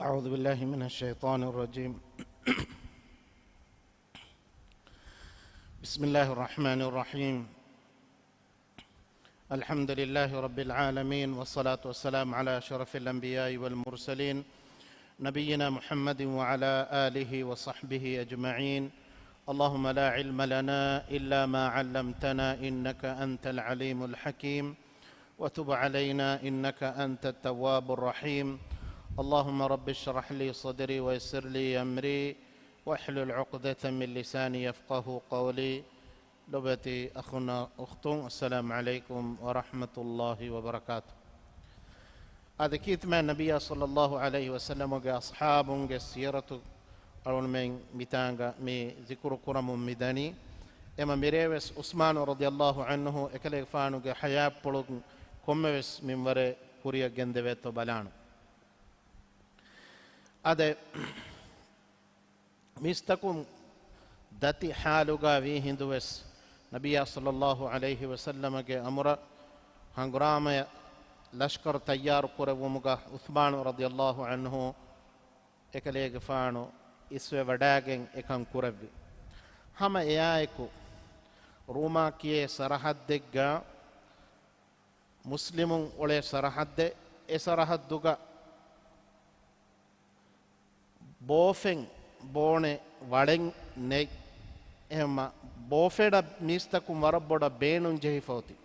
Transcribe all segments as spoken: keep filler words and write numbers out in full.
أعوذ بالله من الشيطان الرجيم. بسم الله الرحمن الرحيم. الحمد لله رب العالمين، والصلاة والسلام على أشرف الأنبياء والمرسلين، نبينا محمد وعلى آله وصحبه أجمعين. اللهم لا علم لنا إلا ما علمتنا إنك أنت العليم الحكيم. وتب علينا إنك أنت التواب الرحيم. اللهم رب اشرح لي صدري ويسر لي أمري واحلل عقدة من لساني يفقهوا قولي. ލޮބުވެތި އަޚުންނާ އުޚްތުން، السلام عليكم ورحمة الله وبركاته. އާދެ، ކީރިތި މާތް ނަބިއްޔާ ޞައްލައްލާހު ޢަލައިހި ވަސައްލަމުގެ އަޞްޙާބުންގެ ސީރަތު އަޅުގަނޑުމެން މިތާނގަ މި ޒިކުރު ކުރަމުން މިދަނީ. އެމަ މިރޭވެސް ޢުސްމާނު ރަޟިޔައްލާހު ޢަންހު އެކަލޭގެފާނުގެ ޙަޔާތްޕުޅުން ކޮންމެވެސް މިންވަރެއް ކުރިއަށް ގެންދެވޭތޯ ބަލާނަން. އާދެ، މީސްތަކުން ދަތި ޙާލުގަ ވީ ހިނދުވެސް، ނަބިއްޔާ ޞައްލައްލާހު ޢަލައިހި ވަސައްލަމަގެ އަމުރަށް ހަނގުރާމަޔަށް ލަޝްކަރު ތައްޔާރު ކުރެއްވުމުގަ ޢުސްމާނު ރަޟިޔައްލާހު ޢަންހު އެކަލޭގެފާނު އިސްވެވަޑައިގެން އެކަން ކުރެއްވި. ހަމަ އެއާއެކު، ރޫމާ ކިޔޭ ސަރަޙައްދެއްގަ މުސްލިމުން އުޅޭ ސަރަޙައްދެއް، އެ ސަރަޙައްދުގަ ބޯފެން ބޯނެ ވަޅެއް ނެތް. އެހެންމަ ބޯފެނަށް މީސްތަކުން ވަރަށް ބޮޑަށް ބޭނުން ޖެހިފަ އޮތީ.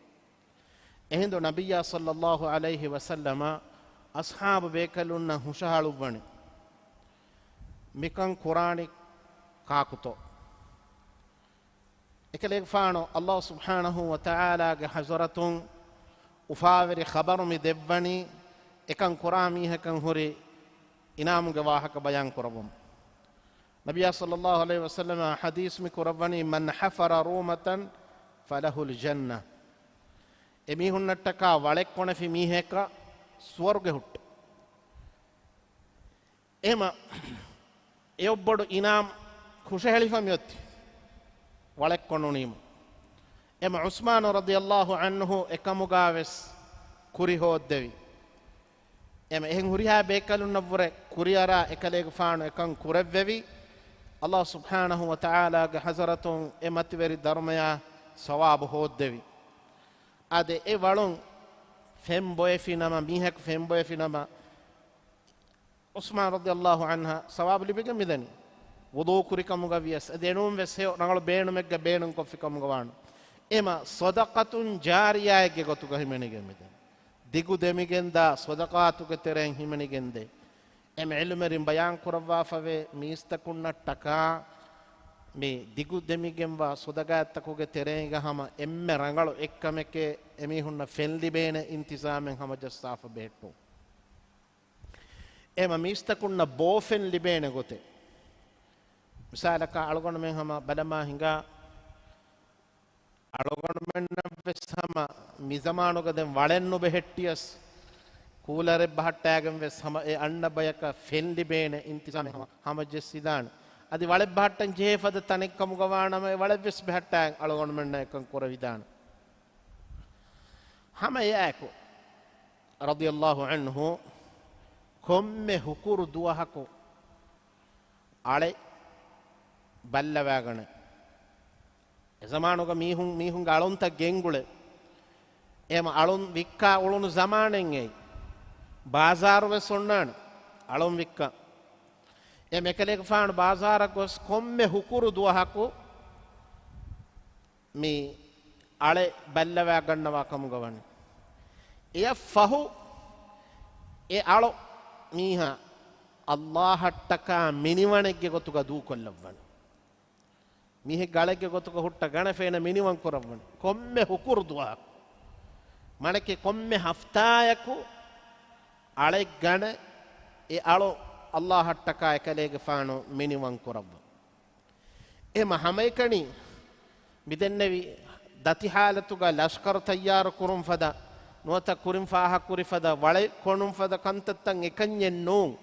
އެހިނދު ނަބިއްޔާ ޞައްލައްލާހު ޢަލައިހި ވަސައްލަމަ އަޞްޙާބު ބޭކަލުންނަށް ހުށަހަޅުއްވަނީ، މިކަން ކުރާނީ ކާކުތޯ؟ އެކަލޭގެފާނު ﷲ ސުބްޙާނަހޫ ވަތަޢާލާގެ ޙަޟްރަތުން އުފާވެރި ޚަބަރު މި ދެއްވަނީ، އެކަން ކުރާ މީހަކަށް ހުރި އިނާމުގެ ވާހަކަ ބަޔާން ކުރައްވަމު. ނަބިއްޔާ ޞައްލައްލާހު ޢަލައިހި ވަސައްލަމަ ޙަދީޘް މި ކުރައްވަނީ، "من حفر رومة فله الجنة." އެމީހުންނަށްޓަކާ ވަޅެއް ކޮނެފި މީހަކަށް ސުވަރުގެ ހުއްޓު. އެހެމަ އެއޮއްބޮޑު އިނާމް ހުށަހެޅިފަ މިއޮތީ ވަޅެއް ކޮނުނީމު. އެމަ ޢުސްމާނު ރަޟިޔައްލާހު ޢަންހު އެކަމުގާވެސް ކުރި ހޯއްދެވި. އެމަ އެހެން ހުރިހާ ބޭކަލުންނަށްވުރެ ކުރިއަރާ އެކަލޭގެފާނު އެކަން ކުރެއްވެވި. ﷲ ސުބްޙާނަހޫ ވަތަޢާލާގެ ޙަޟްރަތުން އެ މަތިވެރި ދަރުމަޔާ ސަވާބު ހޯއްދެވި. އާދެ، އެ ވަޅުން ފެން ބޮއެފި ނަމަ، މީހަކު ފެން ބޮއެފި ނަމަ، ޢުސްމާން ރަޟިޔައްލާހު ޢަންހަ ސަވާބު ލިބިގެން މިދަނީ. ވުޟޫ ކުރިކަމުގަ ވިޔަސް، އެ ދެނޫން ވެސް ހެޔޮ ރަނގަޅު ބޭނުމެއްގަ ބޭނުން ކޮށްފި ކަމުގަ ވާނު. އެމަ ޞަދަޤަތުން ޖާރިޔާއެއްގެ ގޮތުގަ ހިމެނިގެން މިދަނީ. ދިގު ދެމިގެންދާ ޞަދަޤާތުގެ ތެރެއިން ހިމެނިގެންދޭ. އެމަ ޢިލްމުވެރިން ބަޔާން ކުރައްވާފަވޭ، މީސްތަކުންނަށްޓަކާ މި ދިގު ދެމިގެންވާ ޞަދަޤާތްތަކުގެ ތެރެއިގަ ހަމަ އެންމެ ރަނގަޅު އެއްކަމެކޭ، އެމީހުންނަށް ފެން ލިބޭނެ އިންތިޒާމެއް ހަމަޖައްސާފަ ބެހެއްޓުން. އެމަ މީސްތަކުންނަށް ބޯފެން ލިބޭނެ ގޮތެއް. މިސާލަކަށް، އަޅުގަނޑުމެން ހަމަ ބަލަމާ ހިނގާ، އަޅުގަނޑުމެންނަށް ވެސް ހަމަ މިޒަމާނުގަ ދެން ވަޅެއް ނުބެހެއްޓިޔަސް، ކޫލަރެއް ބަހައްޓާގެން ވެސް ހަމަ އެ އަންނަ ބަޔަކަށް ފެން ލިބޭނެ އިންތިޒާމެއް ހަމަ، ހަމަޖެއްސިދާނެ. އަދި ވަޅެއް ބަހައްޓަން ޖެހޭ ފަދަ ތަނެއް ކަމުގަ ވާނަމަ، އެ ވަޅެއް ވެސް ބަހައްޓާގެން އަޅުގަނޑުމެންނަށް އެކަން ކުރެވިދާނެ. ހަމަ އެއާއެކު، ރަޟިޔައްލާހު ޢަންހު، ކޮންމެ ހުކުރު ދުވަހަކު އަޅެއް ބައްލަވާގަނެ. އެ ޒަމާނުގަ މީހުން، މީހުންގެ އަޅުންތައް ގެންގުޅޭ. އެހެމަ އަޅުން ވިއްކާ އުޅުނު ޒަމާނެއް އެއީ. ބާޒާރު ވެސް އޮންނާނެ އަޅުން ވިއްކަން. އެ އެކަލޭގެފާނު ބާޒާރަށް ގޮސް ކޮންމެ ހުކުރު ދުވަހަކު މި އަޅެއް ބައްލަވާ ގަންނަވާ ކަމުގަ ވަނީ. އެއަށް ފަހު އެ އަޅު މީހާ ﷲ އަށްޓަކާ މިނިވަނެއްގެ ގޮތުގަ ދޫކޮށްލައްވަނީ. މީހެއްގެ އަޅެއްގެ ގޮތުގަ ހުއްޓަ ގަނެފޭނެ މިނިވަން ކުރައްވަނީ. ކޮންމެ ހުކުރު ދުވަހަކު، މަނަކެ ކޮންމެ ހަފްތާއަކު އަޅެއް ގަނެ، އެ އަޅު ﷲ އަށްޓަކާ އެކަލޭގެފާނު މިނިވަން ކުރައްވަ. އެ މަ ހަމައެކަނި މިދެންނެވި ދަތި ޙާލަތުގަ ލަޝްކަރު ތައްޔާރު ކުރުން ފަދަ، ނުވަތަ ކުރިން ފާހަގަކުރި ފަދަ، ވަޅެއް ކޮނުން ފަދަ ކަންތައްތައް އެކަންޏެއް ނޫން.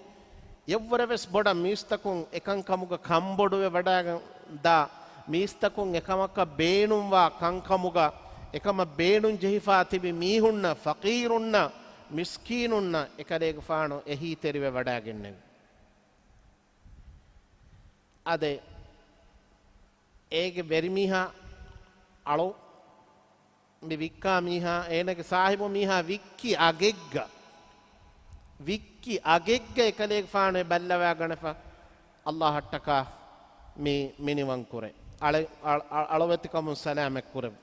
އެއްވުރެ ވެސް ބޮޑަށް މީސްތަކުން އެކަންކަމުގަ ކަންބޮޑުވެ ވަޑައިގެން ދާ، މީސްތަކުން އެކަމަކަށް ބޭނުންވާ ކަންކަމުގަ، އެކަމަށް ބޭނުން ޖެހިފާ ތިބި މީހުންނަށް، ފަޤީރުންނަށް، މިސްކީނުންނަށް އެކަލޭގެފާނު އެހީތެރިވެ ވަޑައިގެންނެވި. އާދެ، އޭގެ ވެރިމީހާ އަޅު މި ވިއްކާ މީހާ، އޭނަގެ ސާހިބު މީހާ ވިއްކި އަގެއްގަ، ވިއްކި އަގެއްގަ އެކަލޭގެފާނު އެ ބައްލަވާގަނެފަ، އައްލާހަށްޓަކާ މި މިނިވަން ކުރޭ. އަޅެ-، އަ-، އަ-، އަޅުވެތިކަމުން ސަލާމަތް ކުރެވު.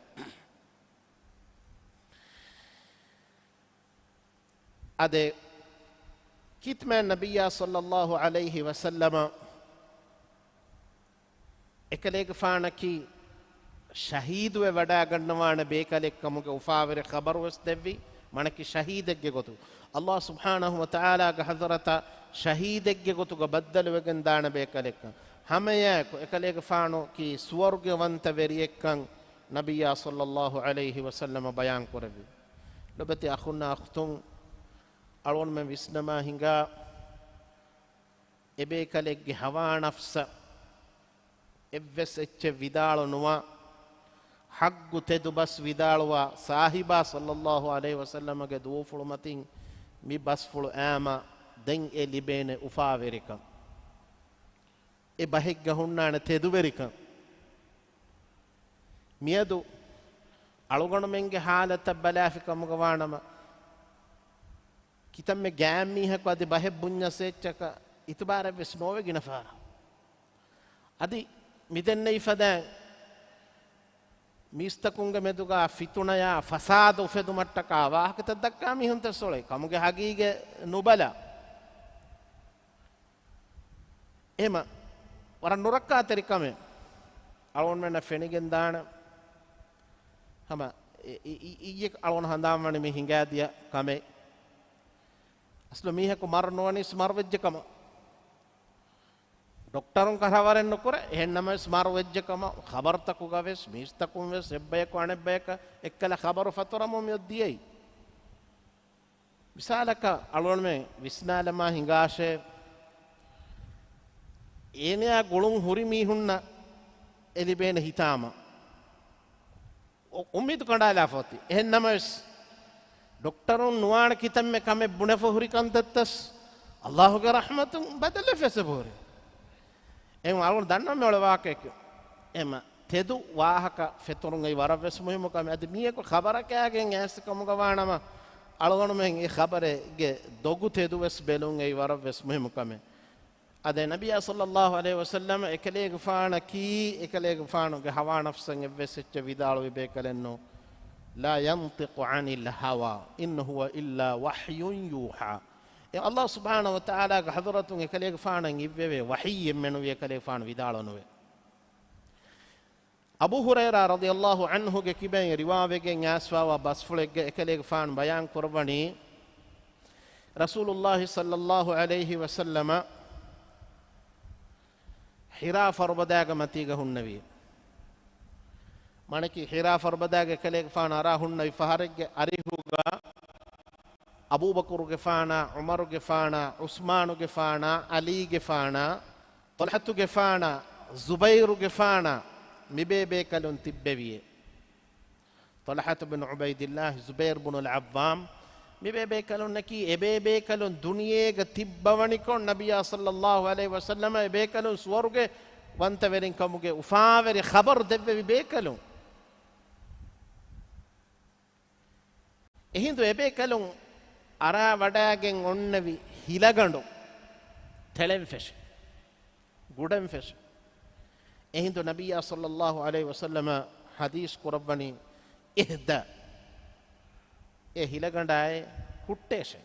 އާދެ، ކިތަންމެ ނަބިއްޔާ ޞައްލައްލާހު ޢަލައިހި ވަސައްލަމަ އެކަލޭގެފާނަކީ ޝަހީދުވެ ވަޑައިގަންނަވާނެ ބޭކަލެއްކަމުގެ އުފާވެރި ޚަބަރުވެސް ދެއްވި، މާނައަކީ ޝަހީދެއްގެ ގޮތު. އައްލާހު ސުބްޙާނަހު ވަތަޢާލާގެ ޙަޟްރަތަށް ޝަހީދެއްގެ ގޮތުގަ ބައްދަލުވެގެން ދާނެ ބޭކަލެއްކަން. ހަމައެއާއެކު އެކަލޭގެފާނު ކީ ސުވަރުގެ ވަންތަ ވެރިއެއްކަން ނަބިއްޔާ ޞައްލައްލާހު ޢަލައިހި ވަސައްލަމަ ބަޔާން ކުރެއްވި. ލޮބެތި އަޚުންނާ އުޚްތުން، އަޅުގަނޑުމެން ވިސްނަމާ ހިނގާ، އެބޭކަލެއްގެ ހަވާ ނަފްސަށް އެއްވެސް އެއްޗެއް ވިދާޅު ނުވާ، ޙައްޤު ތެދު ބަސް ވިދާޅުވާ ސާހިބާ ޞައްލައްލާހު ޢަލައިހި ވަސައްލަމަގެ ދުވަފުޅު މަތިން މި ބަސްފުޅު އައިމަ ދެން އެ ލިބޭނެ އުފާވެރިކަން. އެ ބަހެއްގަ ހުންނާނެ ތެދުވެރިކަން. މިއަދު އަޅުގަނޑުމެންގެ ޙާލަތަށް ބަލާފި ކަމުގަ ވާނަމަ، ކިތަންމެ ގާތްމީހަކު އަދި ބަހެއް ބުންޏަސް އެއްޗަކަށް އިތުބާރެއްވެސް ނޯވެ ގިނަ ފަހަރަށް. އަދި މިދެންނެވި ފަދައިން މީސްތަކުންގެ މެދުގަ ފިތުނަޔާ ފަސާދަ އުފެދުމަށްޓަކާ ވާހަކަތައް ދައްކާ މީހުން ތެއްސޮޅައި ކަމުގެ ހަގީގަތް ނުބަލާ. އެހެމަ ވަރަށް ނުރައްކާތެރި ކަމެއް އަޅުގަނޑުމެންނަށް ފެނިގެން ދާނެ. ހަމަ އި-، އި-، އި-، އިއްޔެ އަޅުގަނޑު ހަނދާންވަނީ މި ހިނގާދިޔަ ކަމެއް. އަސްލު މީހަކު މަރު ނުވަނީސް މަރުވެއްޖެ ކަމަށް. ޑޮކްޓަރުން ކަށަވަރެއް ނުކުރޭ. އެހެންނަމަވެސް މަރުވެއްޖެ ކަމަށް ޚަބަރުތަކުގަވެސް މީސްތަކުންވެސް އެއްބަޔަކު އަނެއްބަޔަކަށް އެއްކަލަ ޚަބަރު ފަތުރަމުން މިއޮއް ދިޔައީ. މިސާލަކަށް އަޅުގަނޑުމެން ވިސްނާލަމާ ހިނގާށޭ، އޭނަޔާ ގުޅުން ހުރި މީހުންނަށް އެ ލިބޭނެ ހިތާމަ. އު-، އުއްމީދު ކަނޑާލާފަ އޮތީ. އެހެން ނަމަވެސް، ޑޮކްޓަރުން ނުވާނެ ކިތަންމެ ކަމެއް ބުނެފަ ހުރި ކަންތައްތަސް، އައްލާހުގެ ރަޙްމަތުން ބަދަލެއް ފެށެފަ ހުރި. އެހެން އަޅުގަނޑު ދަންނަވަން އޮޅެ ވާހަކައެއް. އެހެމަ ތެދު ވާހަކަ ފެތުރުން އެއީ ވަރަށް ވެސް މުހިއްމު ކަމެއް. އަދި މީހަކު ޚަބަރަކާގެން އައިސް ކަމުގަ ވާނަމަ، އަޅުގަނޑުމެން އެ ޚަބަރެއްގެ ދޮގު ތެދު ވެސް ބެލުން އެއީ ވަރަށް ވެސް މުހިއްމު ކަމެއް. އާދެ، ނަބިއްޔާ ޞައްލައްލާހު ޢަލައިހި ވަސައްލަމަ އެކަލޭގެފާނަކީ، އެކަލޭގެފާނުގެ ހަވާ ނަފްސަށް އެއްވެސް އެއްޗެއް ވިދާޅުވި ބޭކަލެއް ނޫން. لا ينطق عن الهوى إن هو إلا وحي يوحى. އެ އައްލާހު ސުބްޙާނަހު ވަތަޢާލާގެ ޙަޟްރަތުން އެކަލޭގެފާނަށް އިއްވެވޭ ވަޙީއެއް މެނުވީ އެކަލޭގެފާނު ވިދާޅު ނުވޭ. އަބޫ ހުރައިރާ ރަޟިޔައްލާހު ޢަންހުގެ ކިބައިން ރިވާވެގެން އައިސްފައިވާ ބަސްފުޅެއްގަ އެކަލޭގެފާނު ބަޔާން ކުރައްވަނީ، ރަސޫލުއްލާހި ޞައްލައްލާހު ޢަލައިހި ވަސައްލަމަ ޙިރާ ފަރުބަދާގެ މަތީގަ ހުންނެވި. މާނައަކީ ޙިރާ ފަރުބަދާގެ އެކަލޭގެފާނު އަރާ ހުންނެވި ފަހަރެއްގެ އަރިހުގަ އަބޫބަކުރުގެފާނާ، ޢުމަރުގެފާނާ، ޢުސްމާނުގެފާނާ، ޢަލީގެފާނާ، ޠަލްޙަތުގެފާނާ، ޒުބައިރުގެފާނާ މިބޭބޭކަލުން ތިއްބެވިއޭ. ޠަލްޙަތު ބިން ޢުބައިދިއްލާހި، ޒުބައިރު ބުނުލް ޢައްވާމް، މިބޭބޭކަލުންނަކީ އެބޭބޭކަލުން ދުނިޔޭގަ ތިއްބަވަނިކޮށް، ނަބިއްޔާ ޞައްލައްލާހު ޢަލައިހި ވަސައްލަމަ އެބޭކަލުން ސުވަރުގެ ވަންތަވެރިން ކަމުގެ އުފާވެރި ޚަބަރު ދެއްވެވި ބޭކަލުން. އެހިނދު އެބޭކަލުން އަރާ ވަޑައިގެން އޮންނެވި ހިލަގަނޑު ތެޅެން ފެށި، ގުޑެން ފެށި. އެހިނދު ނަބިއްޔާ ޞައްލައްލާހު ޢަލައިހި ވަސައްލަމަ ޙަދީޘް ކުރައްވަނީ، اهدأ، އެ ހިލަގަނޑާއޭ ކުއްޓޭށޭ.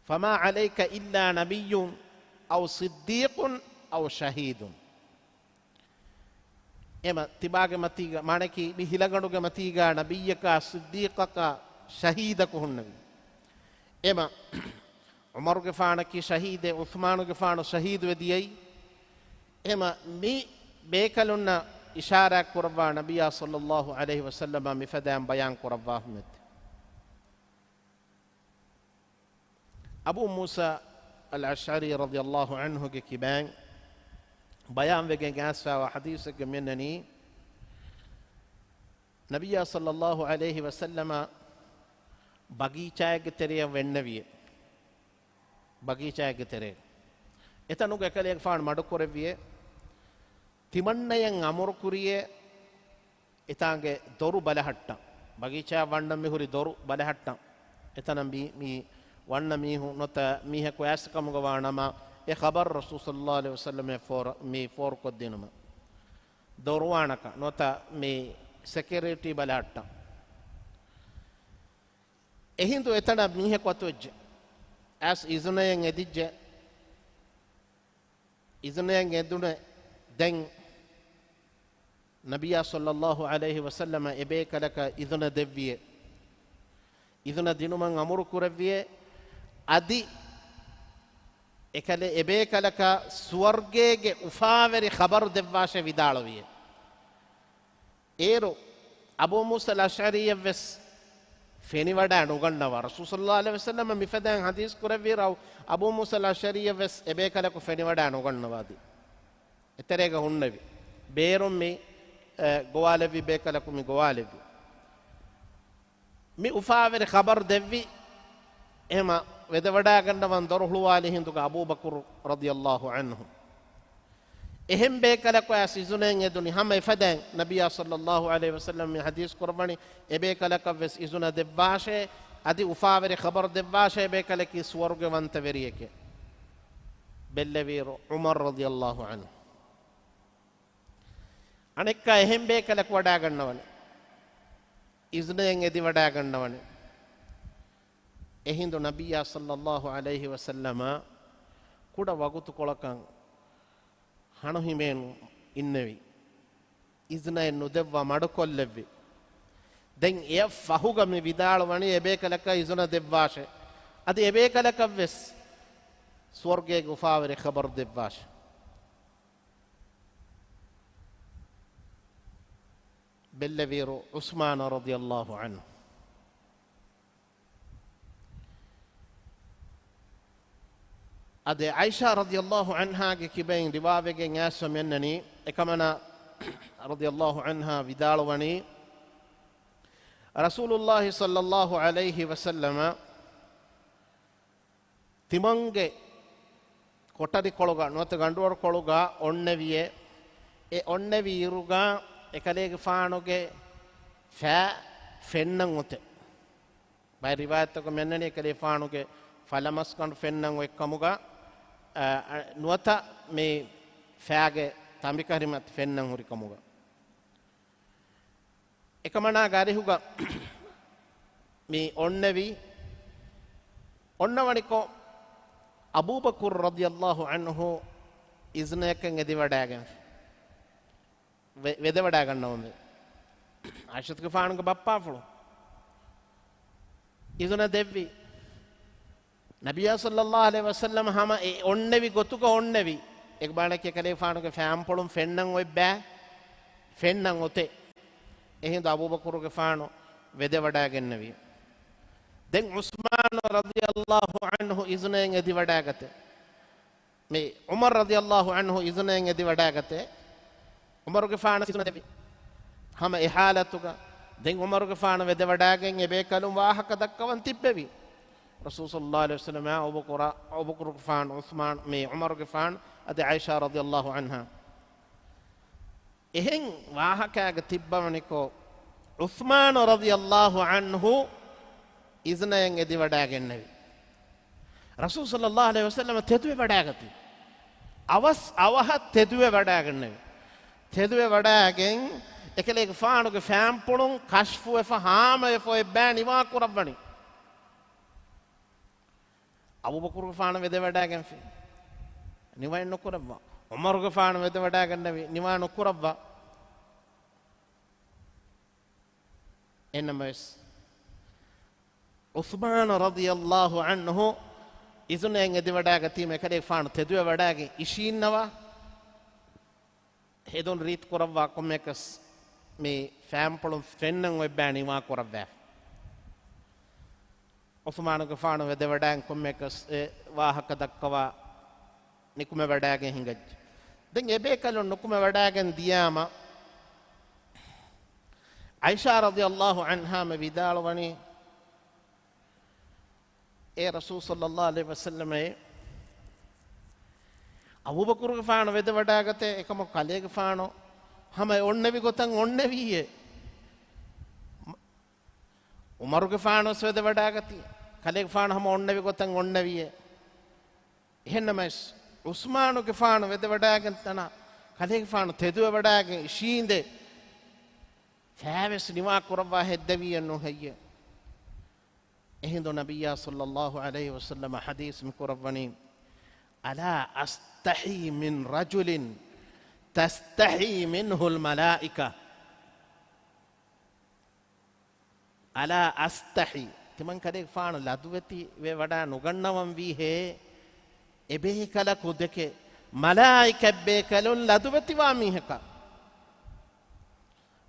فما عليك إلا نبي أو صديق أو شهيد. އެމަ ތިބާގެ މަތީގަ، މާނައަކީ މި ހިލަގަނޑުގެ މަތީގަ ނަބިއްޔަކާ، ޞިއްދީޤަކާ، ޝަހީދަކު ހުންނެވި. އެމަ ޢުމަރުގެފާނަކީ ޝަހީދެއް، ޢުޘްމާނުގެފާނު ޝަހީދުވެ ދިޔައީ. އެމަ މި ބޭކަލުންނަށް އިޝާރާތް ކުރައްވާ ނަބިއްޔާ ޞައްލައްލާހު ޢަލައިހި ވަސައްލަމަ މިފަދައިން ބަޔާން ކުރައްވާފަ މެއްތެ. އަބޫ މޫސާ އަލްއަޝްޢަރީ ރަޟިޔައްލާހު ޢަންހުގެ ކިބައިން ބަޔާންވެގެން އައިސްފައިވާ ޙަދީޘެއްގަ މިއަންނަނީ، ނަބިއްޔާ ޞައްލައްލާހު ޢަލައިހި ވަސައްލަމަ ބަގީޗާއެއްގެ ތެރެއަށް ވެންނެވިއޭ. ބަގީޗާއެއްގެ ތެރޭގަ. އެތަނުގަ އެކަލޭގެފާނު މަޑުކުރެއްވިއޭ، ތިމަންނަޔަށް އަމުރުކުރިޔޭ، އެތާނގެ ދޮރު ބަލަހައްޓަން. ބަގީޗާ ވަންނަން މިހުރި ދޮރު ބަލަހައްޓަން. އެތަނަށް މި، މި ވަންނަ މީހު ނުވަތަ މީހަކު އައިސް ކަމުގަ ވާނަމަ، އެ ޚަބަރު ރަސޫލު ޞައްލައްލާހު ޢަލައިހި ވަސައްލަމަށް ފޯރު، މި ފޯރުކޮށްދިނުމަށް. ދޮރުވާނަކަށް ނުވަތަ މި ސެކިއުރިޓީ ބަލަހައްޓަން. އެހިނދު އެތަނަށް މީހަކު އަތުވެއްޖެ. އައިސް އިޒުނައެއް އެދިއްޖެ. އިޒުނައެއް އެދުނެ. ދެން ނަބިއްޔާ ޞައްލައްލާހު ޢަލައިހި ވަސައްލަމަ އެބޭކަލަކަށް އިޒުނަ ދެއްވިއޭ. އިޒުނަ ދިނުމަށް އަމުރު ކުރެއްވިއޭ. އަދި އެކަލެ، އެބޭކަލަކަށް ސުވަރުގޭގެ އުފާވެރި ޚަބަރު ދެއްވާށޭ ވިދާޅުވިއޭ. އޭރު އަބޫ މޫސަލް އަޝްޢަރީއަށް ވެސް ފެނިވަޑާ ނުގަންނަވާ. ރަސޫލު ޞައްލައްލާހު ޢަލައިހި ވަސައްލަމަ މިފަދައިން ޙަދީޘް ކުރެއްވިއިރު، އަބޫ މޫސަލް އަޝްޢަރީއަށް ވެސް އެބޭކަލަކު ފެނިވަޑާ ނުގަންނަވާދީ. އެތެރޭގަ ހުންނެވި. ބޭރުން މި، އެ، ގޮވާލެއްވި ބޭކަލަކު މި ގޮވާލެއްވި. މި އުފާވެރި ޚަބަރު ދެއްވި. އެހެމަ ވެދެވަޑާގަންނަވަން ދޮރު ހުޅުވާލި ހިނދުގަ އަބޫބަކުރު ރަޟިޔައްލާހު ޢަންހު. އެހެން ބޭކަލަކު އައިސް އިޒުނައެއް އެދުނި. ހަމަ އެފަދައިން ނަބިއްޔާ ޞައްލައްލާހު ޢަލައިހި ވަސައްލަމަ މި ޙަދީޘް ކުރައްވަނީ، އެބޭކަލަކަށް ވެސް އިޒުނަ ދެއްވާށޭ، އަދި އުފާވެރި ޚަބަރު ދެއްވާށޭ، އެބޭކަލަކީ ސުވަރުގެ ވަންތަވެރިއެކޭ. ބެއްލެވިއިރު ޢުމަރު ރަޟިޔައްލާހު ޢަންހު. އަނެއްކާ އެހެން ބޭކަލަކު ވަޑާގަންނަވަނެ. އިޒުނައެއް އެދިވަޑާގަންނަވަނެ. އެހިނދު ނަބިއްޔާ ޞައްލައްލާހު ޢަލައިހި ވަސައްލަމަ ކުޑަ ވަގުތުކޮޅަކަށް ހަނުހިމޭނު އިންނެވި. އިޒުނައެއް ނުދެއްވާ މަޑުކޮށްލެއްވި. ދެން އެއަށް ފަހުގަ މި ވިދާޅުވަނީ އެބޭކަލަކަށް އިޒުނަ ދެއްވާށޭ. އަދި އެބޭކަލަކަށް ވެސް ސުވަރުގޭގެ އުފާވެރި ޚަބަރު ދެއްވާށޭ. ބެއްލެވިއިރު ޢުސްމާނު ރަޟިޔައްލާހު ޢަންހު. އަދި ޢާއިޝާ ރަޟިޔައްލާހު ޢަންހާގެ ކިބައިން ރިވާވެގެން އައިސްފަ މިއަންނަނީ، އެކަމަނާ ރަޟިޔައްލާހު ޢަންހާ ވިދާޅުވަނީ، ރަސޫލުﷲ ޞައްލައްލާހު ޢަލައިހި ވަސައްލަމަ ތިމަންގެ ކޮޓަރިކޮޅުގަ ނުވަތަ ގަނޑުވަރުކޮޅުގަ އޮންނެވިއޭ. އެ އޮންނެވި އިރުގަ އެކަލޭގެފާނުގެ ފައި ފެންނަން އޮތޭ. ބައެއް ރިވާޔަތްތަކުގަ މިއަންނަނީ އެކަލޭގެފާނުގެ ފަލަމަސްގަނޑު ފެންނަން އޮތްކަމުގަ، އަ، އަ، ނުވަތަ މި ފައިގެ ތަނބިކަރިމަތި ފެންނަން ހުރިކަމުގަ. އެކަމަނާގެ އަރިހުގަ މި އޮންނެވި، އޮންނަވަނިކޮށް، އަބޫބަކުރު ރަޟިޔައްލާހު ޢަންހު އިޒުނަޔަކަށް އެދިވަޑައިގެންފި. ވެ-، ވެދެވަޑައިގަންނަވަންވެ. ޢާއިޝަތުގެފާނުގެ ބައްޕާފުޅު އިޒުނަ ދެއްވި. ނަބިއްޔާ ޞައްލައްލާހު ޢަލައިހި ވަސައްލަމަ ހަމަ އެ އޮންނެވި ގޮތުގަ އޮންނެވި. އެކަމަނާ އެކަލޭގެފާނުގެ ފައިންޕުޅުން ފެންނަން އޮތްބައި، ފެންނަން އޮތޭ. އެހިނދު އަބޫބަކުރުގެފާނު ވެދެވަޑައިގެންނެވި. ދެން ޢުސްމާނު ރަޟިޔައްލާހު ޢަންހު އިޒުނައިން އެދިވަޑައިގަތޭ. މި ޢުމަރު ރަޟިޔައްލާހު ޢަންހު އިޒުނައިން އެދިވަޑައިގަތޭ. ޢުމަރުގެފާނަށް އިޒުނަ ދެއްވި. ހަމަ އެ ޙާލަތުގަ ދެން ޢުމަރުގެފާނު ވެދެވަޑައިގެން އެބޭކަލުން ވާހަކަ ދައްކަވަން ތިއްބެވި. ރަސޫލު ޞައްލައްލާހު ޢަލައިހި ވަސައްލަމަ، އަބޫބަކުރަށް، އަބޫބަކުރުގެފާނު، ޢުސްމާނު، މި ޢުމަރުގެފާނު، އަދި ޢާއިޝާ ރަޟިޔައްލާހު ޢަންހާ. އެހެން ވާހަކައިގަ ތިއްބަވަނިކޮށް، ޢުސްމާނު ރަޟިޔައްލާހު ޢަންހު އިޒުނައެއް އެދިވަޑައިގެންނެވި. ރަސޫލު ޞައްލައްލާހު ޢަލައިހި ވަސައްލަމަ ތެދުވެވަޑައިގަތީ. އަވަސް އަވަހަށް ތެދުވެވަޑައިގެންނެވި. ތެދުވެވަޑައިގެން އެކަލޭގެފާނުގެ ފައިންޕުޅުން ކަޝްފުވެފަ ހާމަވެފަ އޮތް ބައެއް ނިވާ ކުރައްވަނީ. އަބޫބަކުރުގެފާނު ވެދެވަޑައިގެންފި. ނިވާ ނުކުރައްވާ. ޢުމަރުގެފާނު ވެދެވަޑައިގެންނެވި. ނިވާ ނުކުރައްވާ. އެހެންނަމަވެސް، ޢުސްމާނު ރަޟިޔައްލާހު ޢަންހު އިޒުނައެއް އެދިވަޑައިގަތީމަ އެކަލޭގެފާނު ތެދުވެވަޑައިގެން އިށީންނަވާ. ހެދުން ރީތި ކުރައްވާ ކޮންމެއަކަސް މި ފައިންޕުޅުން ފެންނަން އޮތް ބައެއް ނިވާ ކުރައްވާފި. ޢުސްމާނުގެފާނު ވެދެވަޑައިގެން ކޮންމެއަކަސް އެ ވާހަކަ ދައްކަވާ ނިކުމެވަޑައިގެން ހިނގައްޖެ. ދެން އެބޭކަލުން ނުކުމެވަޑައިގެން ދިޔާމަ، ޢާއިޝާ ރަޟިޔައްލާހު ޢަންހާ މި ވިދާޅުވަނީ، އޭ ރަސޫލު ޞައްލައްލާހު ޢަލައިހި ވަސައްލަމައޭ، އަބޫބަކުރުގެފާނު ވެދެވަޑާގަތޭ، އެކަމަކު ކަލޭގެފާނު ހަމަ އެ އޮންނެވި ގޮތަށް އޮންނެވީއޭ. އުމަރުގެފާނުވެސް ވެދެވަޑާގަތީ، ކަލޭގެފާނު ހަމަ އޮންނެވި ގޮތަށް އޮންނެވީއޭ. އެހެންނަމަވެސް، ޢުސްމާނުގެފާނު ވެދެވަޑާގެން ތަނާ ކަލޭގެފާނު ތެދުވެވަޑާގެން އިށީނދެ، ފައިވެސް ނިވާ ކުރައްވާ ހެއްދެވީއެއްނު ހެއްޔޭ؟ އެހިނދު ނަބިއްޔާ ޞައްލައްލާހު ޢަލައިހި ވަސައްލަމަ ޙަދީޘް މި ކުރައްވަނީ، "ألا أستحي من رجل تستحي منه الملائكة." "ألا أستحي." ތިމަންކަލޭގެފާނު ލަދުވެތިވެ ވަޑާ ނުގަންނަވަންވީހޭ، އެބޭކަލަކު ދެކެ މަލާއިކަތްބޭކަލުން ލަދުވެތިވާ މީހަކަށް.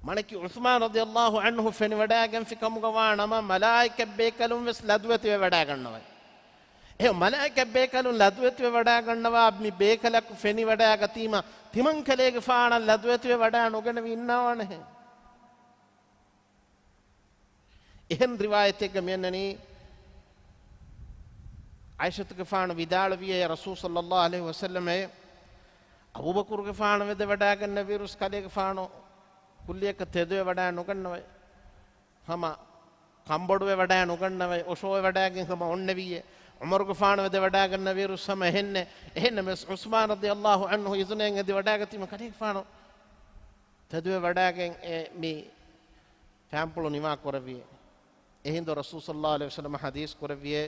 މާނައަކީ ޢުސްމާން ރަޟިޔައްލާހު ޢަންހު ފެނިވަޑާގެންފި ކަމުގަ ވާ ނަމަ، މަލާއިކަތްބޭކަލުން ވެސް ލަދުވެތިވެ ވަޑާގަންނަވައި. އެ މަލާއިކަތްބޭކަލުން ލަދުވެތިވެ ވަޑާގަންނަވާ މި ބޭކަލަކު ފެނިވަޑާގަތީމަ، ތިމަންކަލޭގެފާނަށް ލަދުވެތިވެ ވަޑާ ނުގަނެވި އިންނާވާނެހެން. އެހެން ރިވާޔަތެއްގަ މިއަންނަނީ، ޢާއިޝަތުގެފާނު ވިދާޅުވިއޭ، ރަސޫލު ޞައްލައްލާހު ޢަލައިހި ވަސައްލަމައޭ، އަބޫބަކުރުގެފާނު ވެދެ ވަޑާގަންނަވިއިރުސް ކަލޭގެފާނު ކުއްލިއަކަށް ތެދުވެ ވަޑާ ނުގަންނަވައި. ހަމަ ކަންބޮޑުވެ ވަޑާ ނުގަންނަވައި، އޮށޯވެ ވަޑާގެން ހަމަ އޮންނެވިއޭ. ޢުމަރުގެފާނު ވެދެ ވަޑާގަންނަވިއިރުސް ހަމަ އެހެންނޭ. އެހެންނަމަވެސް، ޢުސްމާން ރަޟިޔައްލާހު ޢަންހު އިޒުނައިން އެދި ވަޑާގަތީމަ ކަލޭގެފާނު ތެދުވެ ވަޑާގެން އެ މި ފާންޕުޅު ނިވާ ކުރެއްވި. އެހިނދު ރަސޫލު ޞައްލައްލާހު ޢަލައިހި ވަސައްލަމަ ޙަދީޘް ކުރެއްވިއޭ،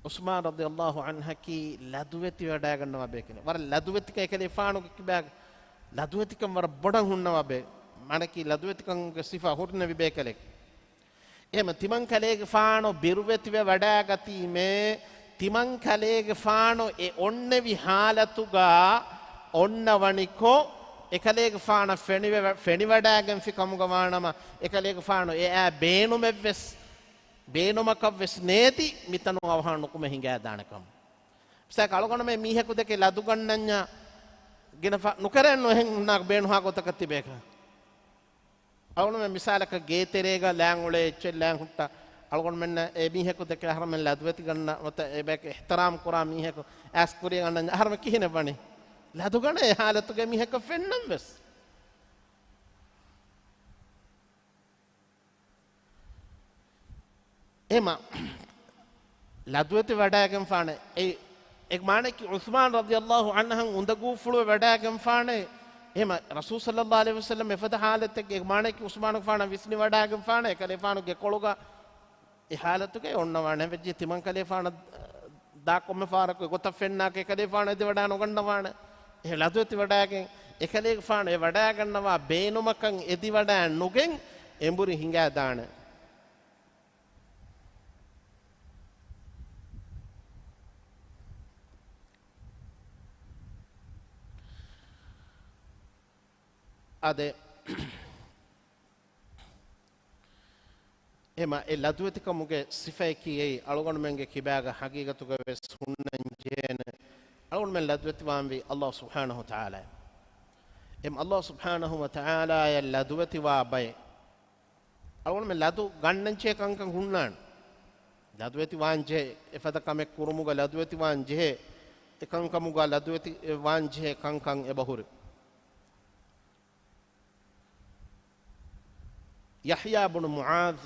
ޢުސްމާން ރަޟިޔައްލާހު ޢަންހަކީ ލަދުވެތި ވަޑާގަންނަވާ ބޭކަލެއް. ވަރަށް ލަދުވެތިކަން އެކަލޭގެފާނުގެ ކިބާގަ ލަދުވެތިކަން ވަރަށް ބޮޑަށް ހުންނަވާ ބޭ، މާނައަކީ ލަދުވެތިކަމުގެ ސިފަ ހުރި ނެވި ބޭކަލެއް. އެހެމަ ތިމަން ކަލޭގެފާނު ބިރުވެތިވެ ވަޑާގަތީމޭ، ތިމަން ކަލޭގެފާނު އެ އޮންނެވި ޙާލަތުގަ އޮންނަވަނިކޮށް، އެކަލޭގެފާނަށް ފެނިވެ-، ފެނިވަޑާގެންފި ކަމުގަ ވާނަމަ، އެކަލޭގެފާނު އެއާ ބޭނުމެއްވެސް، ބޭނުމަކަށްވެސް ނޭދި، މިތަނުން އަވަހާ ނުކުމެ ހިނގާދާނެ ކަމަށް. މިސާލަކަށް އަޅުގަނޑުމެން މީހަކު ދެކެ ލަދުގަންނަންޏާ ގިނަ ފަ-، ނުކެރޭނު އެހެން ނާ ބޭނުންހާ ގޮތަކަށް ތިބޭކަށް. އަޅުގަނޑުމެން މިސާލަކަށް ގޭތެރޭގަ ލާން އުޅޭ އެއްޗެއް ލާން ހުއްޓާ، އަޅުގަނޑުމެންނަށް އެ މީހަކު ދެކެ އަހަރުމެން ލަދުވެތި ގަންނަ ނުވަތަ އެބަޔަކު އިޙްތިރާމް ކުރާ މީހަކު އައިސް ކުރިޔަށް އަންނަންޏާ އަހަރުމެން ކިހިނެއް ވަނީ؟ ލަދުގަނޭ އެ ޙާލަތުގައި މީހަކަށް ފެންނަން ވެސް. އެމަ ލަދުވެތި ވަޑާގެންފާނެ. އެ، އެ މާނައަކީ ޢުސްމާން ރަޟިޔައްލާހު ޢަންހަށް އުނދަގޫފުޅުވެ ވަޑާގެންފާނެ. އެމަ ރަސޫލު ޞައްލައްލާހު ޢަލައިހި ވަސައްލަމް އެފަދަ ޙާލަތެއްގެ މާނައަކީ ޢުސްމާނުގެފާނަށް ވިސްނި ވަޑާގެންފާނެ، އެކަލޭފާނުގެ ކޮޅުގަ އެ ޙާލަތުގައި އޮންނަވާނެ ވެއްޖެ ތިމަން ކަލޭފާނަށް ދާ ކޮންމެ ފަހަރަކު އެގޮތަށް ފެންނާކަށް އެކަލޭފާނު އެދިވަޑާ ނުގަންނަވާނެ. އެ ލަދުވެތި ވަޑާގެން އެކަލޭގެފާނު އެ ވަޑާގަންނަވާ ބޭނުމަކަށް އެދިވަޑާ ނުގެން އެނބުރި ހިނގާދާނެ. އާދެ، އެމަ އެ ލަދުވެތިކަމުގެ ސިފައަކީ އެއީ، އަޅުގަނޑުމެންގެ ކިބާގަ ޙަޤީޤަތުގަ ވެސް ހުންނަން ޖެހޭނެ. އަޅުގަނޑުމެން ލަދުވެތިވާންވީ ﷲ ސުބްޙާނަހޫ ވަތަޢާލާ. އެމަ ﷲ ސުބްޙާނަހޫ ވަތަޢާލާޔަށް ލަދުވެތިވާ ބައެއް. އަޅުގަނޑުމެން ލަދު ގަންނަންޖެހޭ ކަންކަން ހުންނާނެ. ލަދުވެތި ވާންޖެހޭ، އެފަދަ ކަމެއް ކުރުމުގަ ލަދުވެތި ވާންޖެހޭ، އެކަންކަމުގަ ލަދުވެތި ވާންޖެހޭ ކަންކަން އެބަހުރި. ޔަޙްޔާ ބުނު މުޢާޛް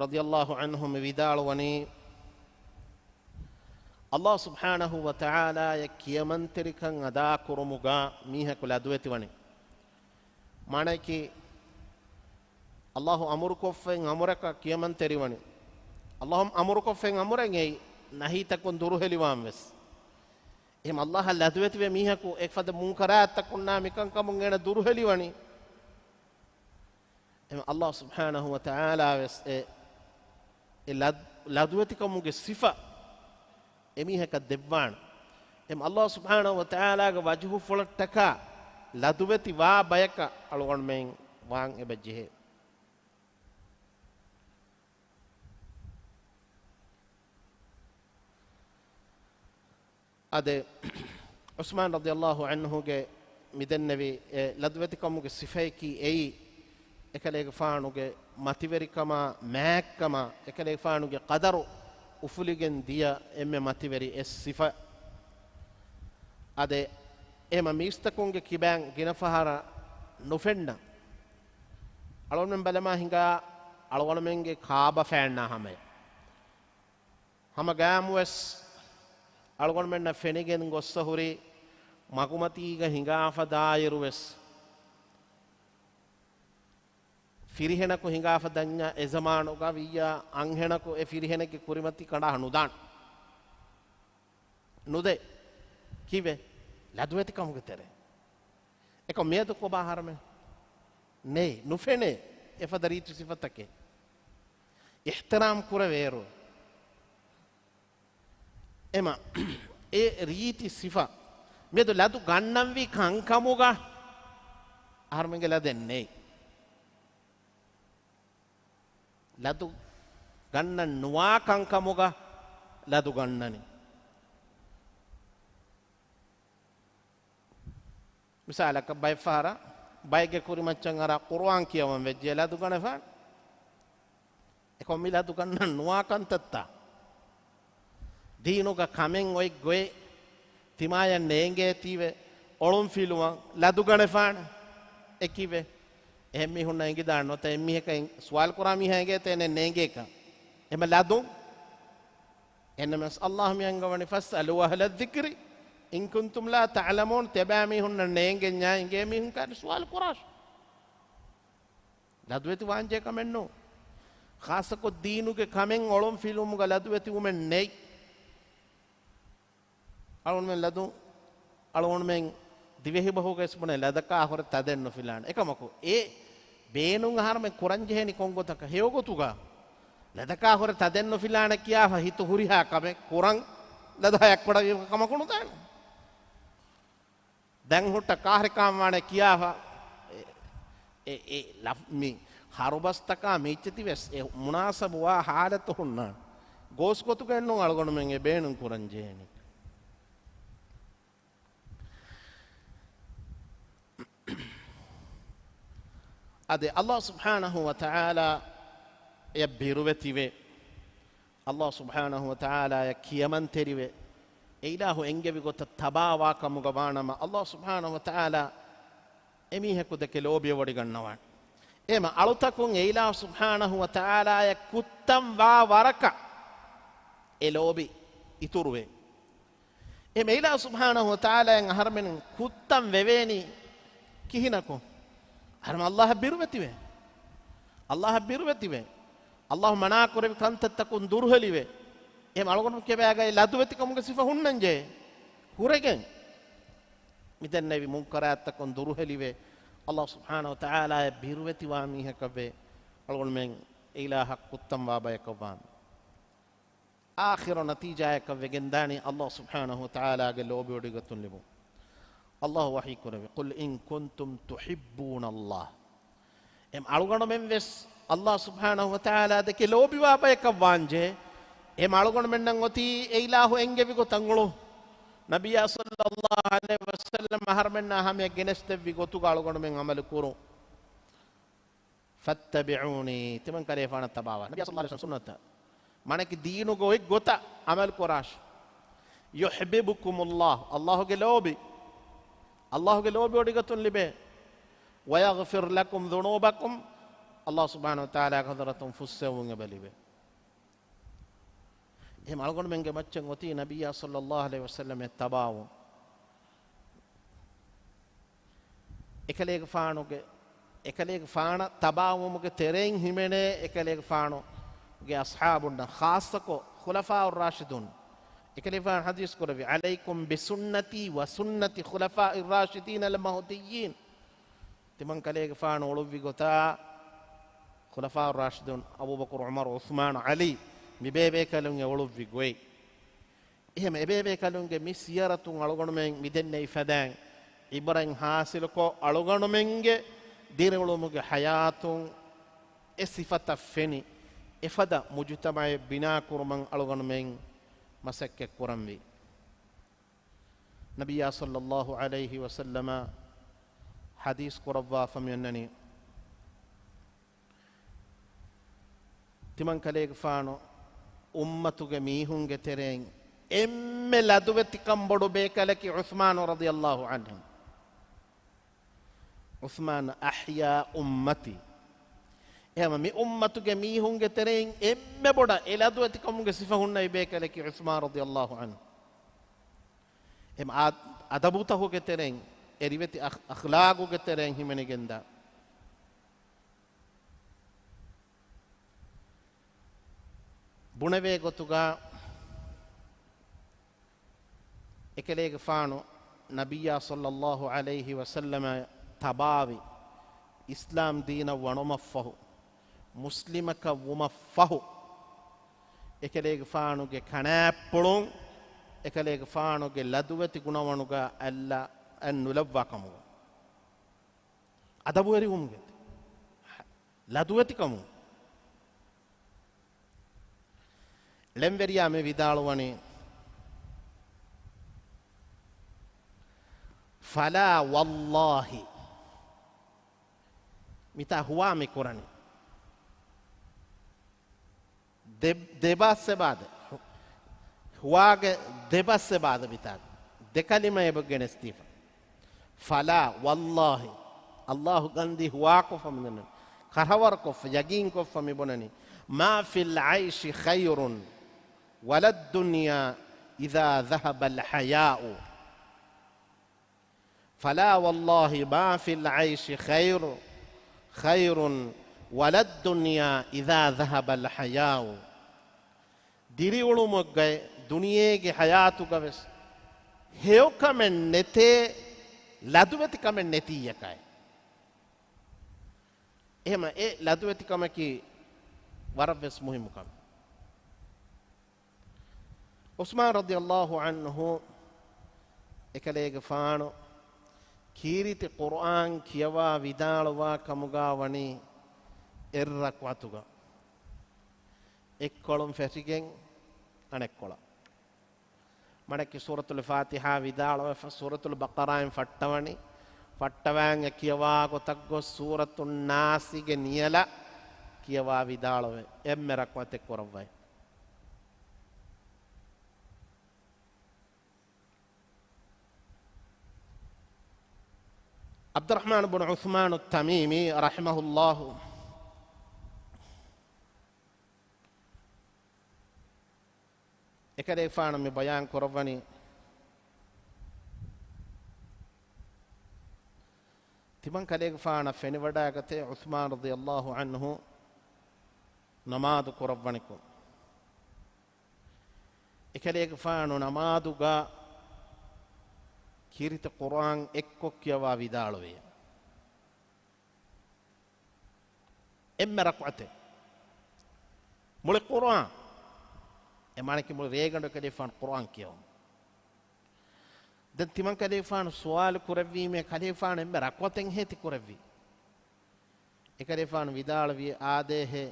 ރަޟިޔައްލާހު ޢަންހު މި ވިދާޅުވަނީ، ﷲ ސުބްޙާނަހޫ ވަތަޢާލާޔަށް ކިޔަމަންތެރިކަން އަދާކުރުމުގަ މީހަކު ލަދުވެތިވަނީ. މާނައަކީ، ﷲ އަމުރުކޮށްފައި އަމުރަކަށް ކިޔަމަންތެރިވަނީ. ﷲ އަމުރުކޮށްފައި އަމުރެއް އެއީ، ނަހީތަކުން ދުރުހެލިވާން ވެސް. އެހެން ﷲ އަށް ލަދުވެތިވެ މީހަކު އެފަދަ މުންކަރާތްތަކުންނާ މިކަންކަމުން އޭނަ ދުރުހެލިވަނީ. އެހެން ﷲ ސުބްޙާނަހޫ ވަތަޢާލާ ވެސް އެ، އެ ލަދް-، ލަދުވެތިކަމުގެ ސިފަ އެމީހަކަށް ދެއްވާނެ. އެމަ ﷲ ސުބްޙާނަހޫ ވަތަޢާލާގެ ވަޖުހުފުޅަށްޓަކާ ލަދުވެތި ވާ ބަޔަކަށް އަޅުގަނޑުމެން ވާން އެބަ ޖެހޭ. އާދެ، ޢުސްމާން ރަޟިޔައްލާހު ޢަންހުގެ މިދެންނެވި އެ ލަދުވެތިކަމުގެ ސިފައަކީ އެއީ، އެކަލޭގެފާނުގެ މަތިވެރިކަމާ މާތްކަމާ، އެކަލޭގެފާނުގެ ޤަދަރު އުފުލިގެން ދިޔަ އެންމެ މަތިވެރި އެއް ސިފަ. އާދެ، އެހެމަ މީސްތަކުންގެ ކިބައިން ގިނަ ފަހަރަށް ނުފެންނަ އަޅުގަނޑުމެން ބަލަމާ ހިނގާ އަޅުގަނޑުމެންގެ ކާބަ ފައިންނާ ހަމަޔަށް. ހަމަ ގާމުވެސް އަޅުގަނޑުމެންނަށް ފެނިގެން ގޮއްސަ ހުރި މަގުމަތީގަ ހިނގާފަ ދާއިރުވެސް، ފިރިހެނަކު ހިނގާފަ ދަންޏާ އެ ޒަމާނުގަ ވިއްޔާ އަންހެނަކު އެ ފިރިހެނެއްގެ ކުރިމަތީ ކަނޑާހަ ނުދާން. ނުދޭ. ކީއްވެ؟ ލަދުވެތިކަމުގެ ތެރޭ. އެކަމް މިއަދު ކޮބާ ހަރަމެއް؟ ނެތް، ނުފެނޭ އެފަދަ ރީތި ސިފަތަކެއް. އިޙްތިރާމް ކުރެވޭއިރު. އެމަ، އެ ރީތި ސިފަ މިއަދު ލަދު ގަންނަންވީ ކަންކަމުގަ އަހަރުމެންގެ ލަދެއް ނެތް. ލަދު ގަންނަން ނުވާ ކަންކަމުގަ ލަދު ގަންނަނީ. މިސާލަކަށް ބައެއް ފަހަރަށް ބައެއްގެ ކުރިމައްޗަށް އަރާ ޤުރުއާން ކިޔަވަން ވެއްޖެ ލަދު ގަނެފާނެ. އެކަމް މި ލަދު ގަންނަން ނުވާ ކަންތައްތައް. ދީނުގަ ކަމެއް އޮތް ގޮތް ތިމާޔަށް ނޭނގޭތީވެ އޮޅުންފިލުވަން ލަދު ގަނެފާނެ. އެކިވެ. އެހެން މީހުންނަށް އެނގިދާނެ ނުވަތަ އެއްމީހަކަށް ސުވާލު ކުރާ މީހާ އެނގޭތަ އެނެއް ނޭނގޭކަން. އެމަ ލަދުން. އެންނަމަސް ﷲ މި އަންގަވަނީ، "فَاسْأَلُوا أَهْلَ الذِّكْرِ إِنْ كُنْتُمْ لَا تَعْلَمُونَ." ތިޔަބައިމީހުންނަށް ނޭނގެންޏާ އިނގޭ މީހުން ކާރި ސުވާލު ކުރާށި. ލަދުވެތި ވާންޖެހޭ ކަމެއް ނޫން. ޚާއްޞަކޮށް ދީނުގެ ކަމެއް އޮޅުން ފިލުމުގަ ލަދުވެތި ވުމެއް ނެތް. އަޅުގަނޑުމެން ލަދު، އަޅުގަނޑުމެން ދިވެހިބަހުގަ ވެސް ބުނޭ ލަދަކާ ހުރެ ތަދެއް ނުފިލާނެ. އެކަމަކު، އެ ބޭނުން އަހަރުމެން ކުރަންޖެހޭނީ ކޮން ގޮތަކަށް؟ ހެޔޮ ގޮތުގަ ލަދަކާ ހުރެ ތަދެއް ނުފިލާނެ ކިޔާފަ ހިތު ހުރިހާ ކަމެއް ކުރަން ލަދަ ހަޔަކޮޅަވީމަ ކަމަކު ނުދާނެ. ދެން ހުއްޓަ ކާހިރިކާން ވާނެ ކިޔާފަ، އެ، އެ، އެ، ލަފް-، މި ހަރުބަސްތަކާ މީއްޗެތި ވެސް އެ މުނާސަބުވާ ހާލަތު ހުންނާނެ. ގޯސް ގޮތުގައެއްނޫން އަޅުގަނޑުމެން އެ ބޭނުން ކުރަން ޖެހޭނީ. އަދި ﷲ ސުބްޙާނަހޫ ވަތަޢާލާ އެ ބިރުވެތިވެ. ﷲ ސުބްޙާނަހޫ ވަތަޢާލާޔަށް ކިޔަމަންތެރިވެ، އެ އިލާހު އެންގެވި ގޮތަށް ތަބާވާ ކަމުގަ ވާނަމަ، ﷲ ސުބްޙާނަހޫ ވަތަޢާލާ އެމީހަކު ދެކެ ލޯބިވެވޮޑިގަންނަވާނެ. އެހެމަ އަޅުތަކުން އެ އިލާހު ސުބްޙާނަހޫ ވަތަޢާލާޔަށް ކުއްތަން ވާ ވަރަކަށް އެ ލޯބި އިތުރުވޭ. އެހެމަ އިލާހު ސުބްޙާނަހޫ ވަތަޢާލާޔަށް އަހަރުމެން ކުއްތަން ވެވޭނީ ކިހިނަކު؟ އަހަރުމެން ﷲ އަށް ބިރުވެތިވެ. ﷲ އަށް ބިރުވެތިވެ. ﷲ މަނާކުރެއްވި ކަންތައްތަކުން ދުރުހެލިވެ. އެހެމަ އަޅުގަނޑު ކިބައިގައި ލަދުވެތިކަމުގެ ސިފަ ހުންނަންޖެހޭ. ހުރެގެން މިދެންނެވި މުންކަރާތްތަކުން ދުރުހެލިވެ، ﷲ ސުބްޙާނަހޫ ވަތަޢާލާޔަށް ބިރުވެތިވާ މީހަކަށްވެ، އަޅުގަނޑުމެން އެ އިލާހަށް ކުއްތަން ވާ ބަޔަކަށްވާން. އާޚިރު ނަތީޖާޔަކަށް ވެގެންދާނީ ﷲ ސުބްޙާނަހޫ ވަތަޢާލާގެ ލޯބިވޮޑިގަތުން ލިބުން. ﷲ ވަޙީ ކުރެވި، "قُلْ إِنْ كُنْتُمْ تُحِبُّونَ اللَّهَ." އެ އަޅުގަނޑުމެން ވެސް ﷲ ސުބްޙާނަހޫ ވަތަޢާލާ ދެކެ ލޯބިވާ ބަޔަކަށް ވާންޖެހޭ. އެ އަޅުގަނޑުމެންނަށް އޮތީ އެ އިލާހު އެންގެވި ގޮތަށް އުޅުން. ނަބިއްޔާ ޞައްލައްލާހު ޢަލައިހި ވަސައްލަމް އަހަރުމެންނާ ހަމަޔަށް ގެނެސްދެއްވި ގޮތުގަ އަޅުގަނޑުމެން ޢަމަލު ކުރުން. فَاتَّبِعُونِي، ތިމަން ކަލޭފާނަށް ތަބާވާ. ނަބިއްޔާ ޞައްލައްލާހު ޢަލައިހި ވަސައްލަމް ސުންނަތަށް. މާނައަކީ ދީނުގެ އޮތް ގޮތަށް ޢަމަލު ކުރާށި. يُحْبِبْكُمُ اللَّهُ، ﷲ ގެ ލޯބި، ﷲ ގެ ލޯބި ވޮޑިގަތުން ލިބޭ. وَيَغْفِرْ لَكُمْ ذُنُوبَكُمْ، ﷲ ސުބްޙާނަހޫ ވަތަޢާލާގެ ޙަޟްރަތުން ފުއްސެވުން އެބަ ލިބޭ. އެހެން އަޅުގަނޑުމެންގެ މައްޗަށް އޮތީ ނަބިއްޔާ ޞައްލައްލާހު ޢަލައިހި ވަސައްލަމަށް ތަބާވުން. އެކަލޭގެފާނުގެ، އެކަލޭގެފާނަށް ތަބާވުމުގެ ތެރެއިން ހިމެނޭ އެކަލޭގެފާނުގެ އަޞްޙާބުންނަށް، ޚާއްޞަކޮށް ޚުލަފާއު ރާޝިދޫން. އެކަލޭގެފާނު ޙަދީޘް ކުރެއްވި، "عَلَيْكُمْ بِسُنَّتِي وَسُنَّةِ الْخُلَفَاءِ الرَّاشِدِينَ الْمَهْدِيِّينَ." ތިމަން ކަލޭގެފާނު އުޅުއްވި ގޮތާ، ޚުލަފާއު ރާޝިދޫން އަބޫބަކުރު، ޢުމަރު، ޢުޘްމާނު، ޢަލީ، މި ބޭބޭކަލުން އެ އުޅުއްވި ގޮތް. އެހެން އެބޭބޭކަލުންގެ މި ސިޔަރަތުން އަޅުގަނޑުމެން މިދެންނެވި ފަދައިން ޢިބްރަތް ޙާޞިލުކޮށް، އަޅުގަނޑުމެންގެ ދިރިއުޅުމުގެ ޙަޔާތުން އެ ސިފަތައް ފެނި، އެފަދަ މުޖުތަމަޢެއް ބިނާކުރުމަށް އަޅުގަނޑުމެން މަސައްކަތް ކުރަންވީ. ނަބިއްޔާ ޞައްލައްލާހު ޢަލައިހި ވަސައްލަމަ ޙަދީޘް ކުރައްވާފަ މިއަންނަނީ، ތިމަން ކަލޭގެފާނު އުއްމަތުގެ މީހުންގެ ތެރެއިން އެންމެ ލަދުވެތިކަން ބޮޑު ބޭކަލަކީ ޢުޘްމާނު ރަޟިޔަﷲ ޢަންހު. ޢުޘްމާނު أحيا أمتي. އެހެން މި އުއްމަތުގެ މީހުންގެ ތެރެއިން އެންމެ ބޮޑަށް އެ ލަދުވެތިކަމުގެ ސިފަ ހުންނަ ބޭކަލަކީ ޢުޘްމާނު ރަޟިޔަﷲ ޢަންހު. އެ އާ-، އަދަބުތަކުގެ ތެރެއިން، އެ ރިވެތި އަޚް-، އަޚްލާގުގެ ތެރެއިން ހިމެނިގެންދާ. ބުނެވޭ ގޮތުގަ އެކަލޭގެފާނު ނަބިއްޔާ ޞައްލައްލާހު ޢަލައިހި ވަސައްލަމަ ތަބާވި، އިސްލާމް ދީނަށް ވަނުމަށްފަހު، މުސްލިމަކަށް ވުމަށްފަހު، އެކަލޭގެފާނުގެ ކަނާއްޕުޅުން، އެކަލޭގެފާނުގެ ލަދުވެތި ގުނަވަނުގަ އައްލަ އަތް ނުލައްވާ ކަމުގަ، އަދަބުވެރިވުމުގެ ލަދުވެތިކަމުން. ޅެންވެރިޔާ މި ވިދާޅުވަނީ، فلا والله. މިތާ ހުވާ މި ކުރަނީ. ދެ-، ދެބަސް އެބާދެ. ހުވާގެ ދެބަސް އެބާދެ މިތާ. ދެ ކަލިމަ އެބަ ގެނެސްދީފަ. فلا والله، ﷲ ގަންދީ ހުވާކޮށްފަ މިދަނީ، ކަށަވަރުކޮށްފަ، ޔަގީންކޮށްފަ މިބުނަނީ، ما في العيش خير ولا الدنيا إذا ذهب الحياء. فلا والله ما في العيش خير، خير ولا الدنيا إذا ذهب الحياء. ދިރިއުޅުމުގައި ދުނިޔޭގެ ޙަޔާތުގަވެސް ހެޔޮކަމެއް ނެތޭ، ލަދުވެތިކަމެއް ނެތިއްޔަކާއެ. އެހެމަ އެ ލަދުވެތިކަމަކީ ވަރަށްވެސް މުހިއްމު ކަމެއް. ޢުސްމާން ރަޟިޔަﷲ ޢަންހު އެކަލޭގެފާނު ކީރިތި ޤުރްއާން ކިޔަވާ ވިދާޅުވާ ކަމުގާ ވަނީ އެއް ރަކުޢަތުގަ، އެއްކޮޅުން ފެށިގެން އަނެއްކޮޅަށް. މަޑަކި ސޫރަތުލް ފާތިޙާ ވިދާޅުވެފަ، ސޫރަތުލް ބަޤަރާއިން ފައްޓަވަނީ، ފައްޓަވާން އެ ކިޔަވާ ގޮތަށް ގޮސް ސޫރަތުން ނާސްގެ ނިޔަލަށް ކިޔަވާ ވިދާޅުވެ، އެންމެ ރަކުޢަތެއް ކުރައްވައި. ޢަބްދުއްރަޙްމާން ބުނު ޢުޘްމާނު ތަމީމީ ރަޙިމަހުﷲ އެކަލޭގެފާނު މި ބަޔާން ކުރައްވަނީ، ތިމަން ކަލޭގެފާނަށް ފެނިވަޑާގަތޭ ޢުޘްމާން ރަޟިޔަﷲ ޢަންހު ނަމާދު ކުރައްވަނިކޮށް، އެކަލޭގެފާނު ނަމާދުގަ ކީރިތި ޤުރްއާން އެއްކޮށް ކިޔަވާ ވިދާޅުވި. އެންމެ ރަކުޢަތެއް. މުޅި ޤުރްއާން. އެ މާނަކީ މުޅި ރޭގަނޑު ކަލޭގެފާނު ޤުރްއާން ކިޔަވަމު. ދެން ތިމަން ކަލޭގެފާނު ސުވާލު ކުރެއްވީމޭ، ކަލޭގެފާނު އެންމެ ރަކުޢަތެއްހޭ ތި ކުރެއްވީ؟ އެކަލޭގެފާނު ވިދާޅުވި، އާދޭހޭ،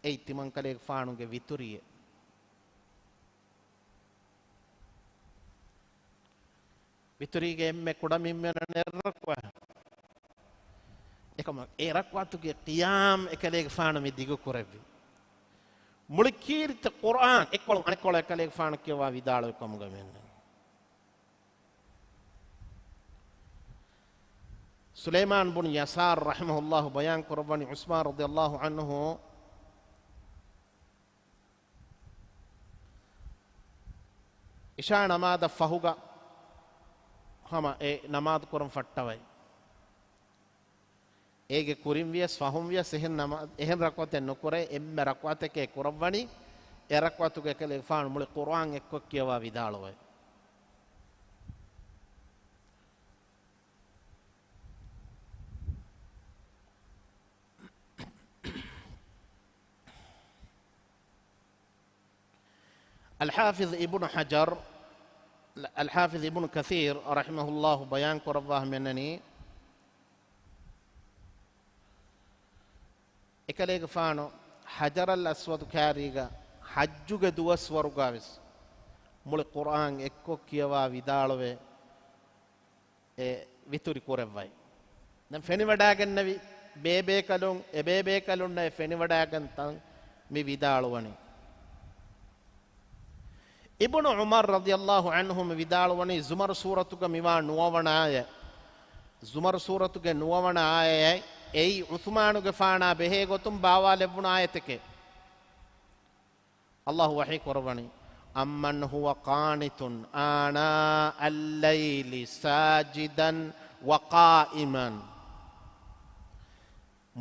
އެއީ ތިމަން ކަލޭގެފާނުގެ ވިތުރީއޭ. ވިތުރީގެ އެންމެ ކުޑަ މިންވަރު އެއް ރަކުޢަތެއް. އެކަމަކު އެ ރަކުޢަތުގެ ޤިޔާމް އެކަލޭގެފާނު މި ދިގު ކުރެއްވި. މުޅި ކީރިތި ޤުރްއާން އެއްކޮޅުން އަނެއްކޮޅަށް އެކަލޭގެފާނު ކިޔަވާ ވިދާޅުވި ކަމުގަ މި އަންނަނީ. ސުލައިމާން ބުނު ޔަސާރު ރަޙިމަހުﷲ ބަޔާން ކުރައްވަނީ ޢުސްމާން ރަޟިޔަﷲ ޢަންހު އިޝާ ނަމާދަށް ފަހުގަ ހަމަ އެ ނަމާދު ކުރަން ފައްޓަވައި. އޭގެ ކުރިން ވިޔަސް ފަހުން ވިޔަސް އެހެން ނަމާ-، އެހެން ރަކުޢަތެއް ނުކުރޭ، އެންމެ ރަކުޢަތެކޭ ކުރައްވަނީ، އެ ރަކުޢަތުގަ އެކަލޭގެފާނު މުޅި ޤުރްއާން އެއްކޮށް ކިޔަވާ ވިދާޅުވައި. އަލްޙާފިޡް އިބްނު ޙަޖަރު، އަލްޙާފިޡް އިބްނު ކަޘީރު ރަޙިމަހުﷲ ބަޔާން ކުރައްވާ މިއަންނަނީ، އެކަލޭގެފާނު ޙަޖަރަލް އަސްވަދު ކާރީގަ ޙައްޖުގެ ދުވަސްވަރުގަވެސް މުޅި ޤުރްއާން އެއްކޮށް ކިޔަވާ ވިދާޅުވެ، އެ ވިތުރި ކުރެއްވައި. ދެން ފެނިވަޑާގެންނެވި ބޭބޭކަލުން، އެ ބޭބޭކަލުންނަށް އެ ފެނިވަޑާގަން ތަން މި ވިދާޅުވަނީ. އިބްނު ޢުމަރު ރަޟިޔަﷲ ޢަންހުމަ ވިދާޅުވަނީ، ޒުމަރު ސޫރަތުގަ މިވާ ނުވަވަނަ އާޔަތް، ޒުމަރު ސޫރަތުގެ ނުވަވަނަ އާޔަތް އެއީ ޢުޘްމާނުގެފާނާ ބެހޭ ގޮތުން ބާވާލެއްވުނު އާޔަތެކޭ. ﷲ ވަޙީ ކުރައްވަނީ، أَمَّنْ هُوَ قَانِتٌ آنَاءَ اللَّيْلِ سَاجِدًا وَقَائِمًا.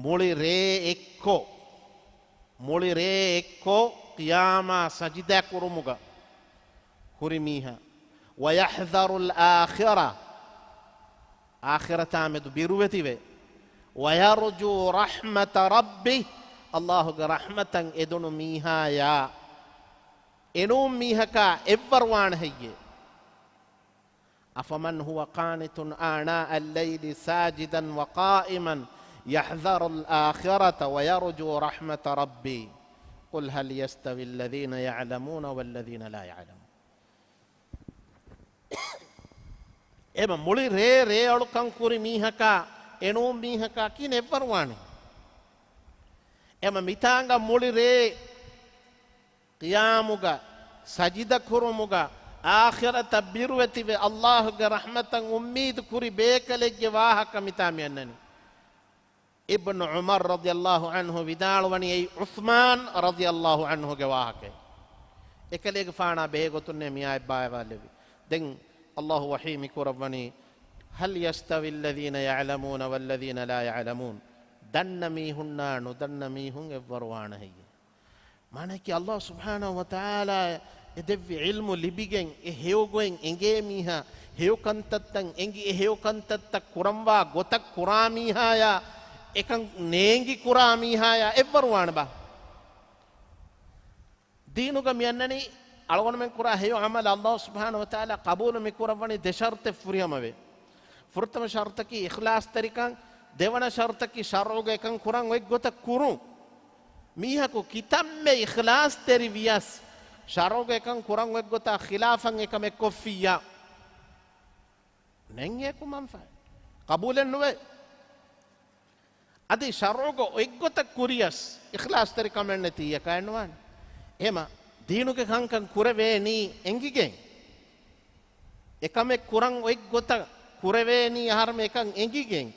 މުޅި ރޭ އެއްކޮށް، މުޅި ރޭ އެއްކޮށް ޤިޔާމާ ސަޖިދާ ކުރުމުގަ ހުރި މީހާ، وَيَحْذَرُ الْآخِرَةَ، އާޚިރަތާމެދު ބިރުވެތިވެ، وَيَرْجُو رَحْمَةَ رَبِّهِ، ﷲގެ ރަޙްމަތަށް އެދުނު މީހާޔާ އެނޫން މީހަކާ އެއްވަރުވާނެ ހެއްޔޭ؟ أَفَمَنْ هُوَ قَانِتٌ آنَاءَ اللَّيْلِ سَاجِدًا وَقَائِمًا يَحْذَرُ الْآخِرَةَ وَيَرْجُو رَحْمَةَ رَبِّهِ، قُلْ هَلْ يَسْتَوِي الَّذِينَ يَعْلَمُونَ وَالَّذِينَ لَا يَعْلَمُونَ. އެމަ މުޅި ރޭ ރޭއަޅުކަން ކުރި މީހަކާ އެނޫން މީހަކާ ކިހިނެއް އެއްވަރުވާނެ؟ އެމަ މިތާނގަ މުޅި ރޭ ޤިޔާމުގަ، ސަޖިދަ ކުރުމުގަ، އާޚިރަތަށް ބިރުވެތިވެ، ﷲގެ ރަޙްމަތަށް އުއްމީދު ކުރި ބޭކަލެއްގެ ވާހަކަ މިތާ މި އަންނަނީ. އިބްނު ޢުމަރު ރަޟިޔަﷲ ޢަންހު ވިދާޅުވަނީ އެއީ ޢުޘްމާން ރަޟިޔަﷲ ޢަންހުގެ ވާހަކައެއް. އެކަލޭގެފާނާ ބެހޭ ގޮތުންނޭ މި އާޔަތް ބާވާލެއްވީ. ދެން ﷲ ވަޙީ މި ކުރައްވަނީ، هَلْ يَسْتَوِي الَّذِينَ يَعْلَمُونَ وَالَّذِينَ لَا يَعْلَمُونَ، ދަންނަ މީހުންނާ ނުދަންނަ މީހުން އެއްވަރު ވާނެ ހެއްޔޭ؟ މާނައަކީ، ﷲ ސުބްޙާނަހޫ ވަތަޢާލާ އެ ދެއްވި ޢިލްމު ލިބިގެން، އެ ހެޔޮގޮތް އެނގޭ މީހާ، ހެޔޮ ކަންތައްތައް އެނގި، އެ ހެޔޮ ކަންތައްތައް ކުރަންވާ ގޮތަށް ކުރާ މީހާޔާ، އެކަން ނޭނގި ކުރާ މީހާޔާ އެއްވަރު ވާނެބާ؟ ދީނުގަ މި އަންނަނީ އަޅުގަނޑުމެން ކުރާ ހެޔޮ ޢަމަލަށް ﷲ ސުބްޙާނަހޫ ވަތަޢާލާ ޤަބޫލު މި ކުރައްވަނީ ދެ ޝަރުޠެއް ފުރިހަމަވެ. ފުރަތަމަ ޝަރުޠަކީ އިޚްލާޞްތެރިކަން، ދެވަނަ ޝަރުޠަކީ ޝަރުޢުގަ އެކަން ކުރަން އޮތް ގޮތަށް ކުރުން. މީހަކު ކިތަންމެ އިޚްލާޞްތެރި ވިޔަސް، ޝަރުޢުގަ އެކަން ކުރަން އޮތް ގޮތާ ޚިލާފަށް އެކަމެއް ކޮށްފިއްޔާ، ނެން އެކު މަންފާ ޤަބޫލެއް ނުވޭ. އަދި ޝަރުޢުގަ އޮތް ގޮތަށް ކުރިޔަސް، އިޚްލާޞްތެރިކަމެއް ނެތިއްޔާ ކާއެއް ނުވާނެ. އެހެމަ ދީނުގެ ކަންކަން ކުރެވޭނީ އެނގިގެން. އެކަމެއް ކުރަން އޮތް ގޮތަށް ކުރެވޭނީ އަހަރުމެން އެކަން އެނގިގެން.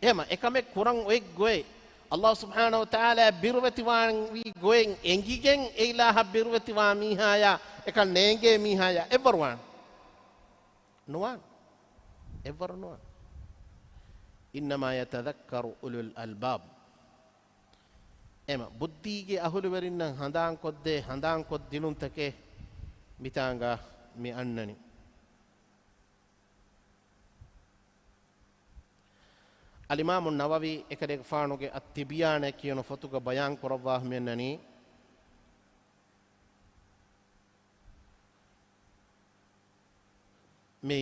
އެހެމަ އެކަމެއް ކުރަން އޮތް ގޮތް، ﷲ ސުބްޙާނަހޫ ވަތަޢާލާ ބިރުވެތިވާންވީ ގޮތް އެނގިގެން، އެ އިލާހަށް ބިރުވެތިވާ މީހާޔާ، އެކަން ނޭނގޭ މީހާޔާ އެއްވަރު ވާނެ. ނުވާނެ. އެއްވަރު ނުވާނެ. إِنَّمَا يَتَذَكَّرُ أُولُو الْأَلْبَابِ. އެމަ ބުއްދީގެ އަހުލުވެރިންނަށް ހަނދާންކޮށްދޭ ހަނދާންކޮށްދިނުންތަކެއް މިތާނގަ މި އަންނަނީ. އަލްއިމާމު ނަވަވީ އެކަލޭގެފާނުގެ އައްތިބްޔާނޭ ކިޔުނު ފޮތުގަ ބަޔާން ކުރައްވާ މިއަންނަނީ، މި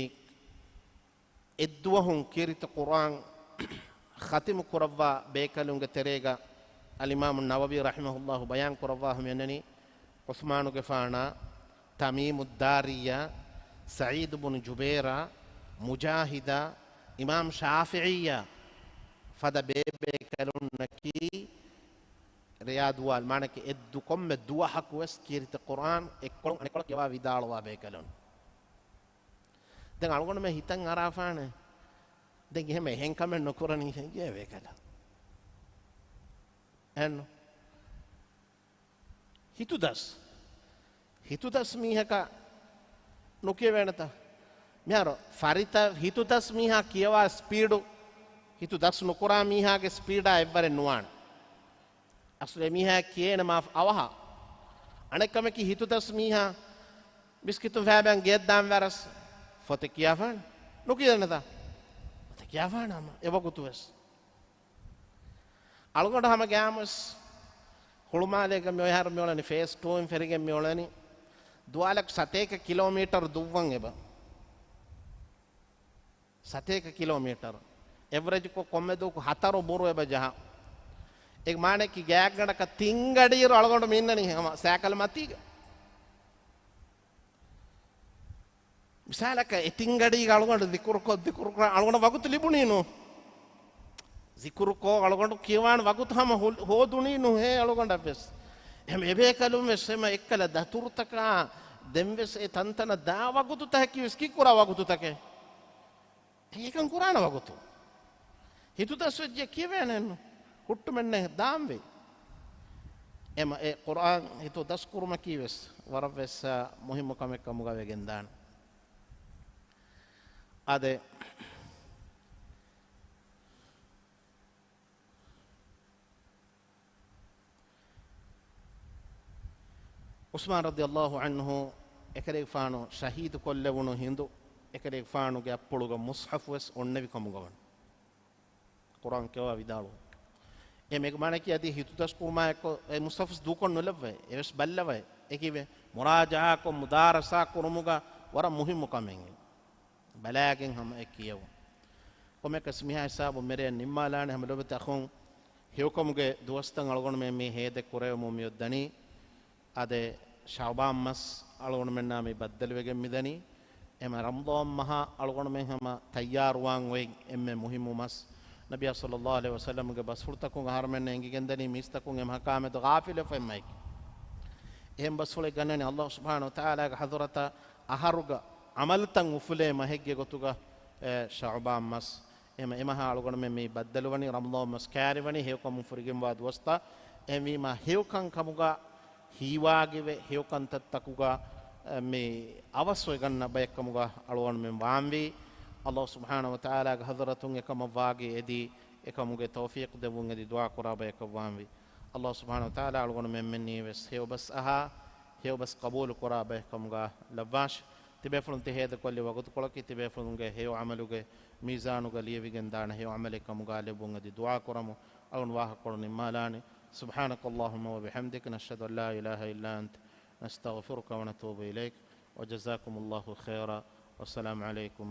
އެއްދުވަހުން ކީރިތި ޤުރްއާން ޚަތިމު ކުރައްވާ ބޭކަލުންގެ ތެރޭގަ އަލްއިމާމު ނަވަވީ ރަޙިމަހުﷲ ބަޔާން ކުރައްވާ މިއަންނަނީ، ޢުޘްމާނުގެފާނާ، ތަމީމުއްދާރީއާ، ސަޢީދު ބުނު ޖުބޭރާ، މުޖާހިދާ، އިމާމް ޝާފިޢީއާ ފަދަ ބޭބޭކަލުންނަކީ ރެޔާ ދުވާލު، މާނައަކީ އެއްދު ކޮންމެ ދުވަހަކުވެސް ކީރިތި ޤުރްއާން އެއްކޮޅުން އަނެއްކޮޅަށް ކިޔަވާ ވިދާޅުވާ ބޭކަލުން. ދެން އަޅުގަނޑުމެން ހިތަށް އަރާފާނެ. ދެން އެހެން އެހެން ކަމެއް ނުކުރަނީ ހެއްޔޭ ބޭކަލާ؟ އެއްނު. ހިތުދަސް. ހިތުދަސް މީހަކަށް ނުކިޔެވޭނެތަ؟ މިހާރު ފަރިތަ ހިތުދަސް މީހާ ކިޔަވާ ސްޕީޑު، ހިތުދަސް ނުކުރާ މީހާގެ ސްޕީޑާ އެއްވަރެއް ނުވާނެ. އަސްލު އެމީހާ ކިޔޭނެ މާ އަވަހަށް. އަނެއްކަމަކީ ހިތުދަސް މީހާ މިސްކިތުން ފައިބަން ގެއަށް ދާން ވަރަސް ފޮތެއް ކިޔާފާނެ. ނުކިޔަންނަތާ؟ ފޮތެއް ކިޔާފާނެ ހަމަ އެ ވަގުތު ވެސް. އަޅުގަނޑު ހަމަ ގައިމުވެސް ހުޅުމާލޭގަ މި އޮއްހާރު މިއުޅެނީ ފޭސް ޓޫއިން ފެރިގެން މިއުޅެނީ. ދުވާލަކު ސަތޭކަ ކިލޯމީޓަރު ދުއްވަން އެބަ. ސަތޭކަ ކިލޯމީޓަރު. އެވްރެޖްކޮށް ކޮންމެ ދުވަހަކު ހަތަރު ބުރު އެބަ ޖަހާ. އެ މާނައަކީ ގާތްގަނޑަކަށް ތިން ގަޑިއިރު އަޅުގަނޑު މި އިންނަނީ ހަމަ ސައިކަލް މަތީގަ. މިސާލަކަށް އެ ތިން ގަޑީގަ އަޅުގަނޑު ޒިކުރުކޮށް، ޒިކުރުކުރާ އަޅުގަނޑަށް ވަގުތު ލިބުނީ ނޫ. ޒިކުރުކޮށް އަޅުގަނޑު ކިޔަވާން ވަގުތު ހަމަ ހު-، ހޯދުނީ ނުހޭ އަޅުގަނޑަށް ވެސް. އެހެން އެބޭކަލުން ވެސް ހަމަ އެއްކަލަ ދަތުރުތަކާ ދެންވެސް އެ ތަންތަނަށް ދާ ވަގުތުތަކަކީވެސް ކީއްކުރާ ވަގުތުތަކެއް؟ އެކަން ކުރާނެ ވަގުތު. ހިތުދަސްވެއްޖެ ކިޔެވޭނެއްނު. ހުއްޓުމެއްނެއް ދާންވީ. އެމަ އެ ޤުރްއާން ހިތުދަސްކުރުމަކީވެސް ވަރަށްވެސް، އާ، މުހިއްމު ކަމެއް ކަމުގަ ވެގެންދާނެ. އާދެ، ޢުސްމާން ރަޟިޔަﷲ ޢަންހު އެކަލޭގެފާނު ޝަހީދު ކޮށްލެވުނު ހިނދު، އެކަލޭގެފާނުގެ އަތްޕުޅުގަ މުޞްޙަފުވެސް އޮންނެވި ކަމުގަ ވަން. ޤުރްއާން ކިޔަވާ ވިދާޅުވި. އެ މެގު މާނައަކީ އަދި ހިތުދަސްކުރުމާއެކު އެ މުޞްޙަފު ދޫކޮށް ނުލައްވައި، އެވެސް ބައްލަވައި. އެކީވެ މުރާޖަޢާކޮށް މުދާރަސާ ކުރުމުގަ ވަރަށް މުހިއްމު ކަމެއް. ބަލާގެން ހަމަ އެ ކިޔެވުން. ކޮމެކަސް މިހާ ހިސާބު މެރޭ ނިންމާލާނެ. ހަމަ ލޯބިތަ އަޚުން، ހެޔޮކަމުގެ ދުވަސްތައް އަޅުގަނޑުމެން މި ހޭދަ ކުރެވެމުން މިއޮއްދަނީ. އާދެ، ޝަޢުބާން މަސް އަޅުގަނޑުމެންނާ މި ބައްދަލުވެގެން މިދަނީ. އެމަ ރަމަޟާން މަހާ އަޅުގަނޑުމެން ހަމަ ތައްޔާރުވާން އޮތް އެންމެ މުހިއްމު މަސް. ނަބިއްޔާ ޞައްލަﷲ ޢަލައިހި ވަސައްލަމްގެ ބަސްފުޅުތަކުން އަހަރުމެން އެނގިގެންދަނީ މީސްތަކުން އެ މަހަކާމެދު ޣާފިލުވެފަ އެއްމައެކި. އެހެން ބަސްފުޅެއް ގަންނަނީ ﷲ ސުބްޙާނަހޫ ވަތަޢާލާގެ ޙަޟްރަތަށް އަހަރުގަ ޢަމަލުތައް އުފުލޭ މަހެއްގެ ގޮތުގަ، އެ، ޝަޢުބާން މަސް. އެމަ އެމަހާ އަޅުގަނޑުމެން މި ބައްދަލުވަނީ، ރަމަޟާން މަސް ކައިރިވަނީ ހެޔޮކަމުން ފުރިގެންވާ ދުވަސްތައް. އެހެންވީމާ ހެޔޮކަން ކަމުގަ ހީވާގިވެ، ހެޔޮކަންތައްތަކުގަ މި އަވަސްވެގަންނަ ބަޔަކަމުގަ އަޅުގަނޑުމެން ވާންވީ. ﷲ ސުބްޙާނަހޫ ވަތަޢާލާގެ ޙަޟްރަތުން އެކަމަށް ވާގި އެދި، އެކަމުގެ ތައުފީޤު ދެއްވުން އެދި ދުޢާ ކުރާ ބަޔަކަށް ވާންވީ. ﷲ ސުބްޙާނަހޫ ވަތަޢާލާ އަޅުގަނޑުމެންމެންނީވެސް ހެޔޮބަސް އަހާ، ހެޔޮބަސް ޤަބޫލު ކުރާ ބަޔަކަމުގަ ލައްވާށި. ތިބޭފުޅުން ތި ހޭދަކޮށްލި ވަގުތުކޮޅަކީ ތިބޭފުޅުންގެ ހެޔޮ ޢަމަލުގެ މީޒާނުގަ ލިޔެވިގެން ދާނެ ހެޔޮ ޢަމަލެއް ކަމުގަ ލެއްވުން އެދި ދުޢާ ކުރަމު. އަޅުން ވާހަކަކޮޅު ނިންމާލާނެ. سبحانك اللهم وبحمدك، نشهد أن لا إله إلا أنت، نستغفرك ونتوب إليك، وجزاكم الله خيرا، والسلام عليكم